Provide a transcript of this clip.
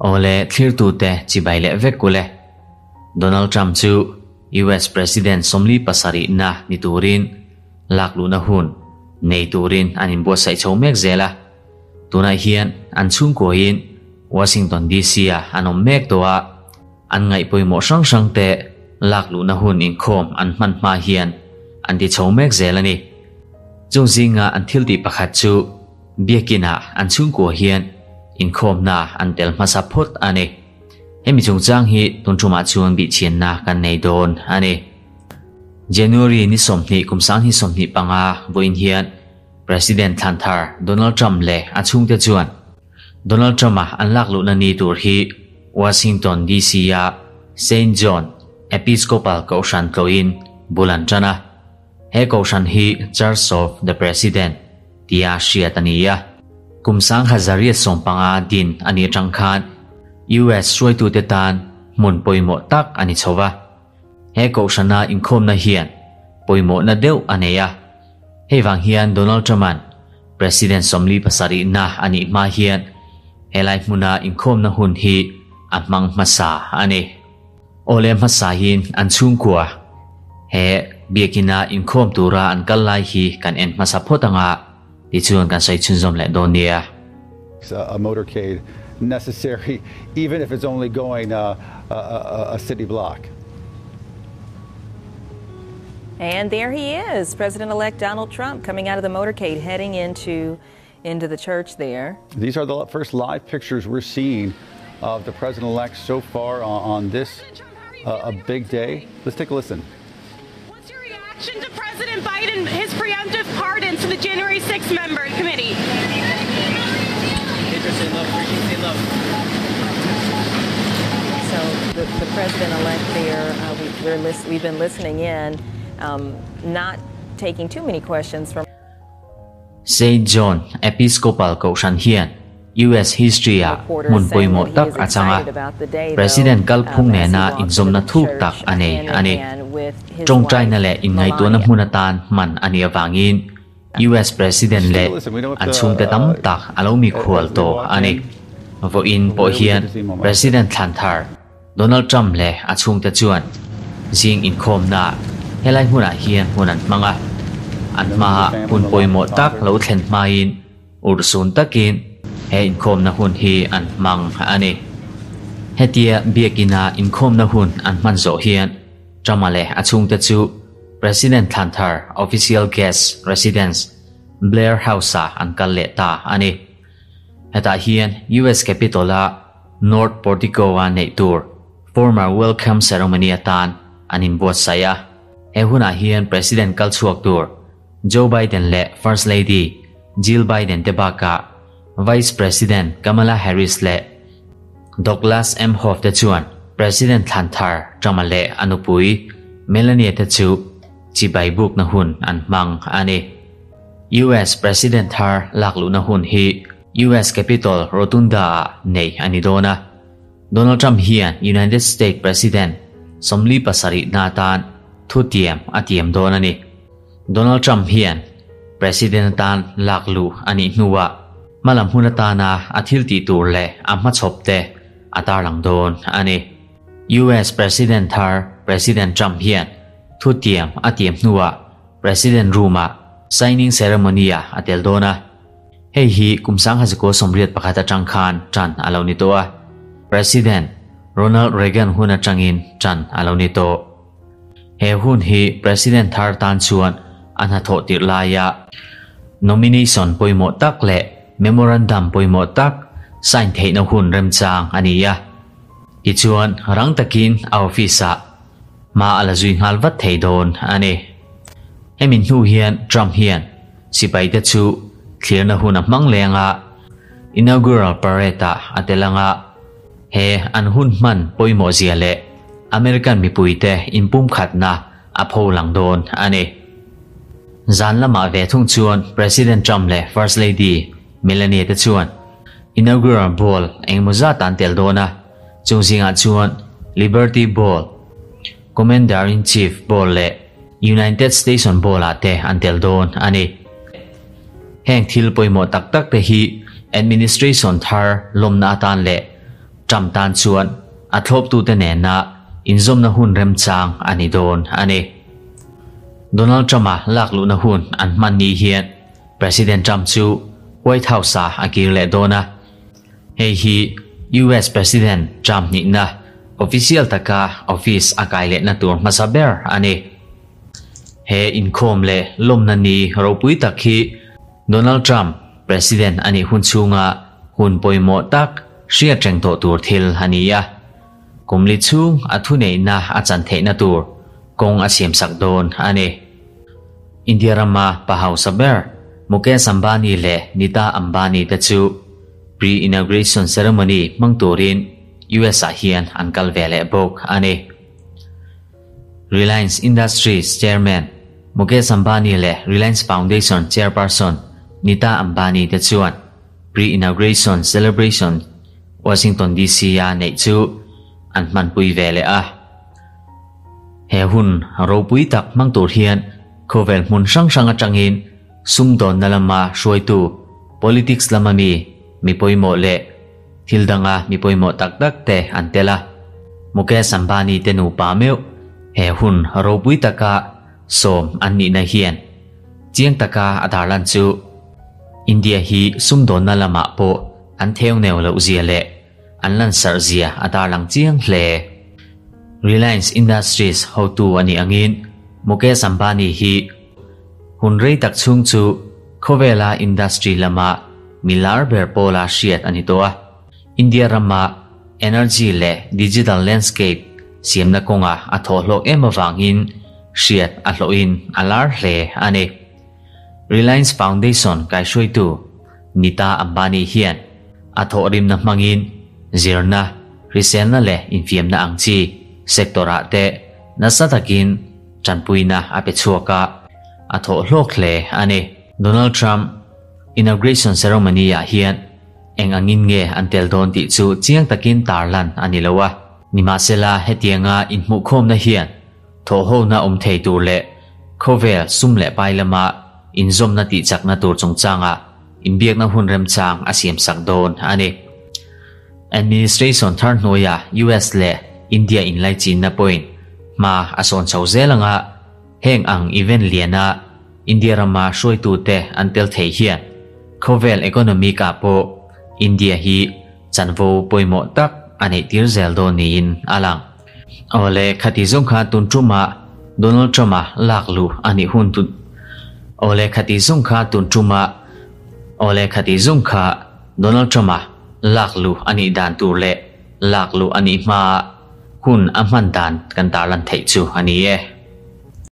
Awle thlirtute chibai leh vek ule. Donald Trump chu US President 47 na ni turin lak luhna hun nei turin an inbuatsaih chho mek zel a. Tunah hian an chhungkuain Washington DC ah an awm mek tawh a, an ngaihpawimawh hrang hrang te lak luhna hun inkhawm an hman hma hian an ti chho mek zel a ni. Chung zinga an thil tih pakhat chu Biakin ah an chhungkua hian inkhawmna an tel hmasa phawt a ni. Hemi chungchang hi tun tumah chuan bihchhianna kan nei dawn a ni. January ni 20 kum 2025 vawiin hian President thlan thar Donald Trump leh a chhungte chuan Donald Trump-a an lak luhna ni tur hi Washington DC a Saint John Episcopal Kohhran tlawhin bul an tan a. He Kohhran hi Church of the President tia hriat a ni a. Kum 1915 din a nih atang khan US hruaitute tan hmun pawimawh tak a ni chho va. He Kohhrana inkhawmna hian pawimawhna deuh a nei a. Hei vang hian Donald Trump-a'n President 47 na a nih hma hian helai hmuna inkhawmna hun hi a hmang hmasa a ni. Awle hmasa hin an chhungkua he biakina inkhawm tura an kal lai hi kan en hmasa phawt anga tichuan kan sawi chhunzawm leh dawn nia. A motorcade necessary, even if it's only going a city block. And there he is, President-elect Donald Trump, coming out of the motorcade, heading into the church there. These are the first live pictures we're seeing of the president-elect so far on this a big day. Let's take a listen. What's your reaction to President Biden, his preemptive pardon to the January 6th member committee? Love. So the president-elect there, we've been listening in, not taking too many questions from St. John Episcopal Kohhran hian US history ah hmun pawimawh tak a chang a, President kalphung nena inzawmna thuk tak a nei a ni. Tawngtaina leh inngaihtuahna hmun atan hman a nih avangin US President leh an chhungte tam tak a lo mikhual tawh a ni. Vawiin pawh hian President thlan thar Donald Trump leh a chhungte chuan zing inkhawmna helai hmunah hian hmun an hmang a, an hmaah hun pawimawh tak lo thlen hmain urhsun takin he inkhawmna hun hi an hmang a ni. Hetia biakina inkhawmna hun an hman zawh hian Trump-a leh a chhungte chu President thlan thar official guest residence Blair House-ah an kal leh ta a ni. Hetah hian US Capitol-a North Portico-a neih tur formal welcome ceremony atan an inbuatsaih a. He hunah hian President kal chhuak tur Joe Biden leh First Lady Jill Biden te bakah Vice President Kamala Harris leh Douglas Emhoff te chuan President thlan thar Trump-a leh a nupui Melania te chu chibai bukna hun an hmang a ni. US President thar lak luhna hun hi US Capitol Rotunda-ah nei a ni dawn a. Donald Trump hian United States President 47 na atan thutiam a tiam dawn a ni. Donald Trump hian President atan lak luh a nih hnuah hmalam hun atana a thil tih tur leh a hmachhawp te a tarlang dawn a ni. US President thar President Trump hian thutiam a tiam hnuah President Room-ah signing ceremony-ah a tel dawn a. Hei hi kum 1981 atang khan tan a lo ni tawh a. President Ronald Reagan hun atangin tan a lo ni tawh. He hun hi President thar tan chuan a hnathawh tirh laia nomination pawimawh tak leh memorandum pawimawh tak sign theihna hun remchang a ni a. Tichuan rang takin a office-ah hma a la zui nghal vat thei dawn a ni. Hemi hnu hian Trump hian sipai te chu thlirna hun a hmang lenga inaugural parade-ah a tel anga he an hun hman pawimawh zia leh American mipuite inpum khatna a pho lang dawn a ni. Zan lamah ve thung chuan President Trump leh First Lady Melania te chuan inaugural ball engemaw zat an tel dawn a, chung zingah chuan Liberty Ball, Commander-in-Chief Ball leh United Station Ball-ah te an tel dawn a ni. Heng thil pawimawh tak tak te hi administration thar lawmna atan leh Trump tan chuan a thlawptute nena inzawmna hun remchang a ni dawn a ni. Donald Trump-a lakluhna hun an hman ni hian President Trump chu White House-ah a kir leh dawn a. Hei hi US President Trump nihna official taka office a kai lehna tur hmasa ber a ni. He inkhawm leh lawmna ni ropui tak hi Donald Trump President a nih hun chhunga hun pawimawh tak hriat reng tawh tur thil a ni a. Kum li chhung a thuneihna a chan theihna tur kawng a siamsak dawn a ni. India rama pa hausa ber Mukesh Ambani leh Nita Ambani te chu pre-inauguration ceremony hmang turin US ah hian an kal ve leh bawk a ni. Reliance Industries Chairman Mukesh Ambani leh Reliance Foundation Chairperson Nita Ambani te chuan pre-inauguration celebration Washington DC-a neih chu an hmanpui ve leh a. He hun ropui tak hmang tur hian khawvel hmun hrang hrang atangin sumdawnna lama hruaitu, politics lama mi, mi pawimawh leh thil danga mi pawimawh tak tak te an tel a. Mukesh Ambani te nupa meuh he hun ropui taka sawm an nihna hian chiang taka a darlan chu India hi sumdawnna lamah pawh an theu neu loh zia leh an lansarh zia a tarlang chiang hle. Reliance Industries hotu a nih angin Mukesh Ambani hi hun rei tak chhung chu khawvela industry lama mi lar ber pawla hriat a ni tawh a. India rama energy leh digital landscape siamna kawnga a thawhhlawk em avangin hriat a hlawhin a lar hle a ni. Reliance Foundation kaihruaitu Nita Ambani hian a thawhrimna hmangin zirna, hriselna leh infiamna ang chi sector-ah te nasa takin tanpuina a pe chhuak a, a thawh hlawk hle a ni. Donald Trump inauguration ceremony-ah hian eng angin nge an tel dawn tih chu chiang takin tarlan a ni lo a. Nimahsela hetianga inhmuhkhawmna hian Thawhhona awm thei tur leh khawvel sum leh pai lama inzawmna tihchakna tur chungchanga inbiakna hun remchang a siamsak dawn a ni. Administration thar hnuaia US leh India inlaichinna pawhin hma a sawn chho zel anga heng ang event liana India rama hruaitute an tel thei hian khawvel economic ah pawh India hi chanvo pawimawh tak a neihtir zel dawn niin a lang. Awle, khati zawng kha tun ṭuma Donald Trump-a lak luh a nih hun tun Awle, khati zawng kha tun ṭuma Awle, khati zawng kha Donald Trump-a lak luh a nih dan tur leh lak luh a nih hmaa hun a hman dan kan tarlan theih chu a ni e.